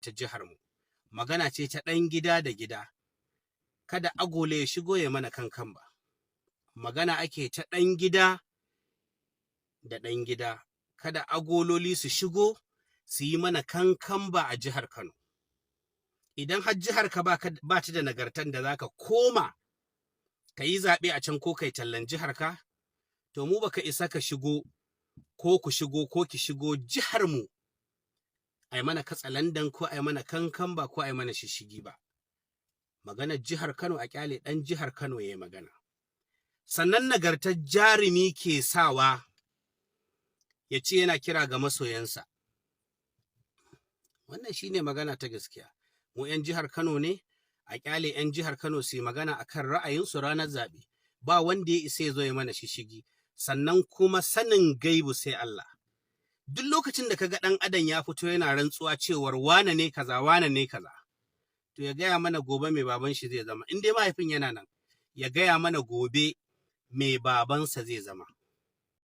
Ta jihar mu. Magana ce ta ɗan gida da gida. Kada agole ya shigo ya mana kankan ba. Magana ake ta ɗan gida da ɗan gida. Kada agololi su shigo su yi mana kankan ba a jihar Kano. Idan har jihar ka ba ta da nagartan da zaka koma ka yi zaɓe a can ko kai tallan jihar ka, to mu baka isa ka shigo ko ku shigo ko ki shigo jihar mu ai mana katsalandan ko ai mana kankan ba ko ai mana shishigi ba. Maganar jihar Kano, a kyale ɗan jihar Kano ya yi magana. Sannan nagartar jarumi ke sawa ya ce yana kira ga masoyansa. Wannan shine magana ta gaskiya. Mu 'yan jihar Kano ne, a kyale 'yan jihar Kano su yi magana akan ra'ayinsu ranar zaɓe. Ba wanda ya isa ya zo ya mana shishigi. Sannan kuma sanin gaibu sai Allah. Duk lokacin da kaga ɗan adam ya fito yana rantsuwa cewar wane ne kaza, wane ne kaza, to ya gaya mana gobe mai baban shi zai zama. In dai mahaifin yana nan, ya gaya mana gobe mai babansa zai zama.